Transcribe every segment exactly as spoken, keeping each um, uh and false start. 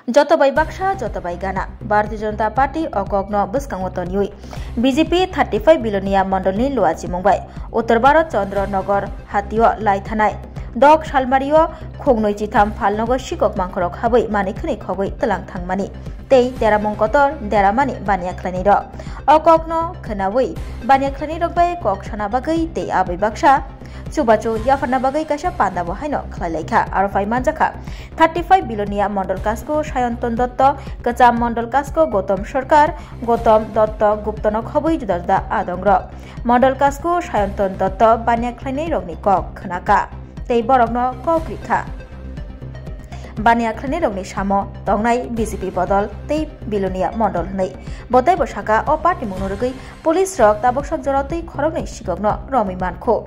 Joto bai baksa, joto bai gana. Bharatiya Janata Party o kokno bwskango toniwi B J P thirty five Bilonia mondolni luachimung bai Uttar Bharat Chandra Nagar hatio lai thanai dok salmario khungnwi chitham phalnogo sikok mangkhorok habwi manwi khwnwi khogwi twlang thangmani tei deramung kotor deramani baniya khlainai rok. O kokno khwnawi baniya khlainai rok bai kok sana bagwi tei abwi baksa chubachu yapharna bagwi kaisa panda bo haino khlai lai kha. Aro phai manjakha thirty five Bilonia Mondol Kasko Sayantan Dotto, Kwcham Mondol Kasko Gautam Sarkar, Gautam Dotto Guptano khobwi juda juda adongrok. Mondol Kasko Sayantan Dotto baniya khlainai rokni kok khwnakha tei borokno kok rikha. Baniya khlainai rokni samo tongnai B J P bodol tei Bilonia Mondol hwnwi. Bo teibo saka o party mungno rwgwi police rok tabuk sak jora twi khoroknwi sikokno romwi mankho.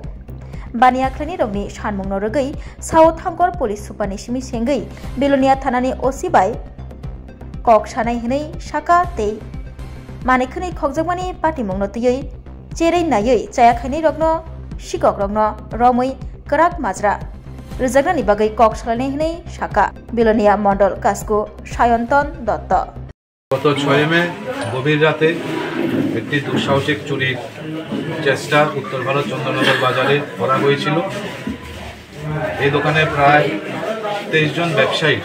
Baniya khlainai rokni sanmungno rwgwi sao Thangkor police super ni simi sengwi Bilonia thanani O C bai kok sanai hwnwi saka tei manwi khwnwi khokjakmani patimungno twiwi cherwi naiwi chaya khainai rokno sikok rokno romwi kwrak majra rwjaknani bagwi kok salainai hwnwi saka Bilonia Mondol Kasko Sayantan Dotto. গত ছয় মে গভীর রাতে একটি দুঃসাহসিক চুরির চেষ্টা উত্তর ভারত চন্দননগর বাজারে করা হয়েছিল। এই দোকানে প্রায় তেইশ জন ব্যবসায়ী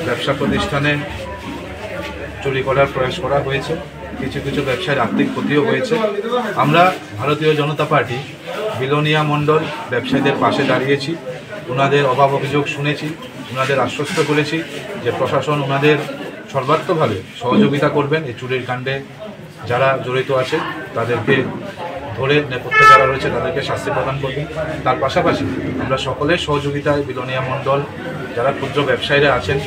ব্যবসা প্রতিষ্ঠানে চুরি করার প্রয়াস করা হয়েছে। কিছু কিছু ব্যবসায়ীর আর্থিক ক্ষতিও হয়েছে। আমরা ভারতীয় জনতা পার্টি বিলোনিয়া মণ্ডল ব্যবসায়ীদের পাশে দাঁড়িয়েছি। ওনাদের অভাব অভিযোগ শুনেছি, ওনাদের আশ্বস্ত করেছি যে প্রশাসন ওনাদের সর্বাত্মকভাবে সহযোগিতা করবেন। এই চুরির কাণ্ডে যারা জড়িত আছে তাদেরকে ধরে, নেপথ্যে যারা রয়েছে তাদেরকে শাস্তি প্রদান করবেন। তার পাশাপাশি আমরা সকলের সহযোগিতায় বিলোনিয়া মণ্ডল যারা ক্ষুদ্র ব্যবসায়ীরা আছেন,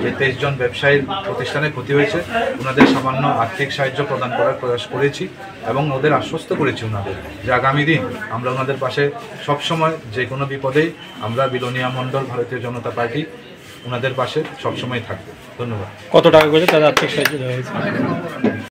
যে তেইশ জন ব্যবসায়ীর প্রতিষ্ঠানে ক্ষতি হয়েছে, ওনাদের সামান্য আর্থিক সাহায্য প্রদান করার প্রয়াস করেছি এবং ওদের আশ্বস্ত করেছি ওনাদের যে আগামী দিন আমরা ওনাদের পাশে সবসময় যে কোনো বিপদেই আমরা বিলোনিয়া মণ্ডল ভারতীয় জনতা পার্টি ওনাদের পাশে সবসময় থাকবো। ধন্যবাদ। কত টাকা করে তাদের আর্থিক সাহায্য দেওয়া হয়েছে?